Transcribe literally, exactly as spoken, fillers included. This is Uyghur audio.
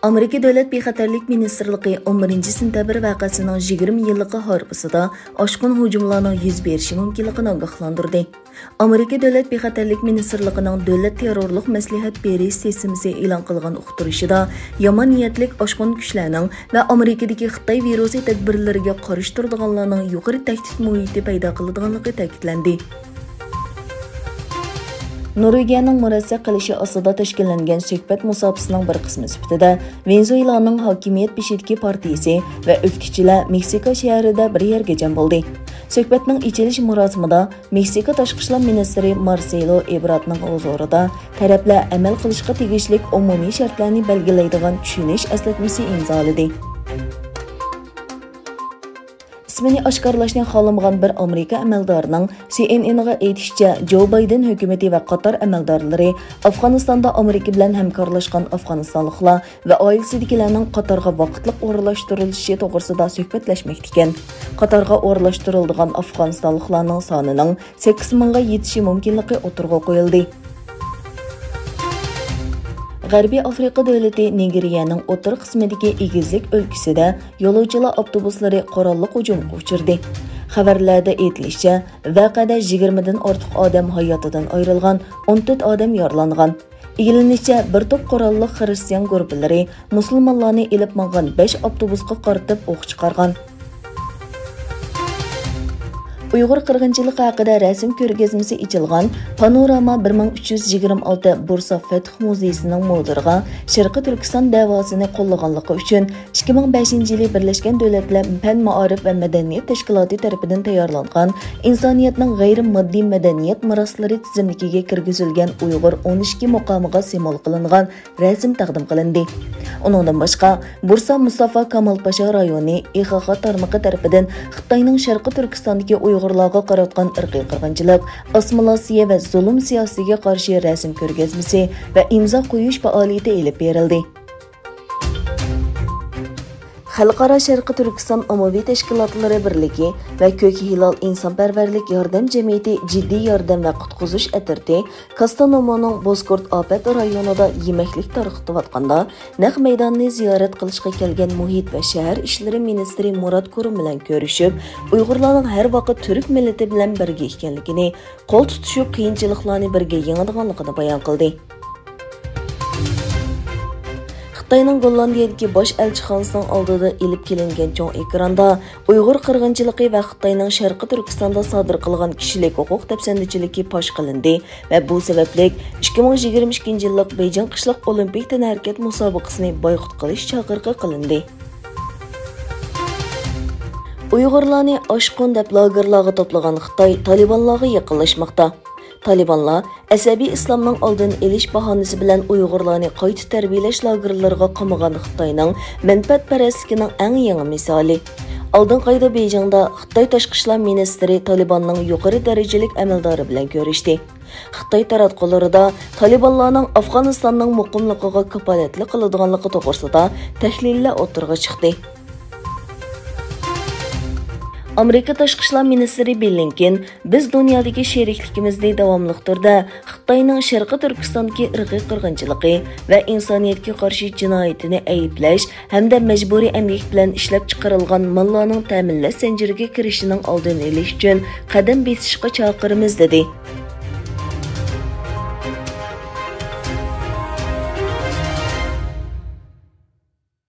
ئامېرىكا دۆلەت بىخەتەرلىك مىنىستىرلىقى ئون بىرىنچى سېنتەبىر ۋەقەسىنىڭ يىگىرمە يىللىقى ھارپىسىدا ئاشقۇن ھۇجۇملارنىڭ يۈز بېرىشى مۇمكىنلىكىنى ئاگاھلاندۇردى. ئامېرىكا دۆلەت بىخەتەرلىك مىنىستىرلىقىنىڭ دۆلەت تېررورلۇق مەسلىھەت بېرىش سىستېمىسى ئېلان قىلغان ئۇقتۇرۇشىدا، يامان نىيەتلىك ئاشقۇن كۈچلەرنىڭ ۋە ئامېرىكىدىكى خىتاي ۋىرۇسى تەدبىرلىرىگە قارشى تۇرىدىغانلارنىڭ يۇقىرى تەھدىت مۇھىتى پەيدا قىلىدىغانلىقى تەكىتلەندى. نورۋېگىيەنىڭ مۇرەسسە قىلىشى ئاستىدا تەشكىللەنگەن سۆھبەت مۇساپىسىنىڭ بىر قىسمى سۈپىتىدە، ۋېنېزۇېلانىڭ ھاكىمىيەت بېشىدىكى پارتىيىسى ۋە ئۆكتىچىلەر مېكسىكا شەھىرىدە بىر يەرگە جەم بولدى. سۆھبەتنىڭ ئېچىلىش مۇراسىمىدا مېكسىكا تاشقى ئىشلار مىنىستىرى مارسېلو ئېبراتنىڭ ھۇزۇرىدا تەرەپلەر ئەمەل قىلىشقا تېگىشلىك ئومۇمىي شەرتلەرنى بەلگىلەيدىغان چۈشىنىش ئەسلىتمىسى ئىمزالىدى. ئىسمىنى ئاشكارىلاشنى خالىمىغان بىر ئامېرىكا ئەمەلدارىنىڭ سى ئېن ئېنغا ئېيتىشىچە، جو بايدېن ھۆكۈمىتى ۋە قاتار ئەمەلدارلىرى ئافغانىستاندا ئامېرىكا بىلەن ھەمكارلاشقان ئافغانىستانلىقلار ۋە ئائىلىسىدىكىلەرنىڭ قاتارغا ۋاقىتلىق ئورۇنلاشتۇرۇلۇشى توغرىسىدا سۆھبەتلەشمەكتىكەن. قاتارغا ئورۇنلاشتۇرۇلىدىغان ئافغانىستانلىقلارنىڭ سانىنىڭ سەككىز مىڭغا يېتىشى مۇمكىنلىقى ئوتتۇرىغا قويۇلدى. غەربىي ئافرىقا دۆلىتى نىگېرىيەنىڭ ئوتتۇرا قىسمىدىكى ئېگىزلىك ئۆلكىسىدە يولۇچىلار ئاپتوبۇسلىرى قوراللىق ھۇجۇمغا ئۇچرىدى. خەۋەرلەردە ئېيتىلىشىچە، ۋەقەدە يىگىرمىدىن ئارتۇق ئادەم ھاياتىدىن ئايرىلغان، ئون تۆت ئادەم يارىلانغان. ئىگىلىنىشىچە، بىر توپ قوراللىق خىرىستىيان گۇرۇپپىلىرى مۇسۇلمانلارنى ئېلىپ ماڭغان بەش ئاپتوبۇسقا قارىتىپ ئوق چىقارغان. ئۇيغۇر قىرغىنچىلىقى ھەققىدە رەسىم كۆرگەزمىسى ئېچىلغان پانوراما بىر مىڭ ئۈچ يۈز يىگىرمە ئالتە بۇرسا فەتھ مۇزېيسىنىڭ مۇدىرىغا شەرقىي تۈركىستان دەۋاسىنى قوللىغانلىقى ئۈچۈن ئىككى مىڭ بەشىنچى يىلى بىرلەشكەن دۆلەتلەر پەن، مائارىپ ۋە مەدەنىيەت تەشكىلاتى تەرىپىدىن تەييارلانغان ئىنسانىيەتنىڭ غەيرىي ماددىي مەدەنىيەت مىراسلىرى تىزىملىكىگە كىرگۈزۈلگەن ئۇيغۇر ئون ئىككى مۇقامىغا سىمۋول قىلىنغان رەسىم تەقدىم قىلىندى. ئۇنىڭدىن باشقا، بۇرسا مۇستافا كامال پاشا رايونى ئى خې خې تارمىقى تەرىپىدىن خىتاينىڭ شەرقىي تۈركىستاندىكى ئۇيغۇرلارغا قاراتقان ئىرقىي قىرغىنچىلىق، ئاسسىمىلياتسىيە ۋە زۇلۇم سىياسىتىگە قارشى رەسىم كۆرگەزمىسى ۋە ئىمزا قويۇش پائالىيىتى ئېلىپ بېرىلدى. خەلقئارا شەرقىي تۈركىستان ئاممىۋى تەشكىلاتلىرى بىرلىكى ۋە كۆك ھىلال ئىنسانپەرۋەرلىك ياردەم جەمئىيىتى جىددىي ياردەم ۋە قۇتقۇزۇش ئەترىتى كاستانومونىڭ بوسكورت ئاپەت رايونىدا يېمەكلىك تارقىتىۋاتقاندا، نەق مەيداننى زىيارەت قىلىشقا كەلگەن مۇھىت ۋە شەھەر ئىشلىرى مىنىستىرى مۇرات كۇرۇم بىلەن كۆرۈشۈپ، ئۇيغۇرلارنىڭ ھەر ۋاقىت تۈرك مىللىتى بىلەن بىرگە ئىكەنلىكىنى، قول تۇتۇشۇپ قىيىنچىلىقلارنى بىرگە يېڭىدىغانلىقىنى بايان قىلدى. خىتاينىڭ گوللاندىيەدىكى باش ئەلچىخانىسىنىڭ ئالدىدا ئېلىپ كېلىنگەن چوڭ ئېكراندا ئۇيغۇر قىرغىنچىلىقى ۋە خىتاينىڭ شەرقىي تۈركىستاندا سادىر قىلغان كىشىلىك ھوقۇق دەپسەندىچىلىكى پاش قىلىندى ۋە بۇ سەۋەبلىك ئىككى مىڭ يىگىرمە ئىككىنچى يىللىق بېيجىڭ قىشلىق ئولىمپىك تەنھەرىكەت مۇسابىقىسىنى بايقۇت قىلىش چاقىرىقى قىلىندى. ئۇيغۇرلارنى ئاشقۇن دەپ لاگېرلارغا توپلىغان خىتاي تالىبانلارغا يېقىنلاشماقتا. تالىبانلار ئەسەبىي ئىسلامنىڭ ئالدىنى ئېلىش باھانىسى بىلەن ئۇيغۇرلارنى قايتا تەربىيەلەش لاگېرلىرىغا قامىغان خىتاينىڭ مەنپەئەتپەرەسلىكىنىڭ ئەڭ يېڭى مىسالى. ئالدىنقى ئايدا بېيجىڭدا خىتاي تاشقى ئىشلار مىنىستىرى تالىباننىڭ يۇقىرى دەرىجىلىك ئەمەلدارى بىلەن كۆرۈشتى. خىتاي تاراتقۇلىرىدا تالىبانلارنىڭ ئافغانىستاننىڭ مۇقىملىقىغا كاپالەتلىك قىلىدىغانلىقى توغرىسىدا تەھلىللەر ئوتتۇرىغا چىقتى. ئامېرىكا تاشقى ئىشلار مىنىستىرى بلىنكېن، بىز دۇنيادىكى شېرىكلىكىمىزنى داۋاملىق تۈردە خىتاينىڭ شەرقىي تۈركىستاندىكى ئىرقىي قىرغىنچىلىقى ۋە ئىنسانىيەتكە قارشى جىنايىتىنى ئەيىبلەش ھەمدە مەجبۇرىي ئەمگەك بىلەن ئىشلەپچىقىرىلغان ماللارنىڭ تەمىنلەش زەنجىرىگە كىرىشىنىڭ ئالدىنى ئېلىش ئۈچۈن قەدەم بېسىشقا چاقىرىمىز، دېدى.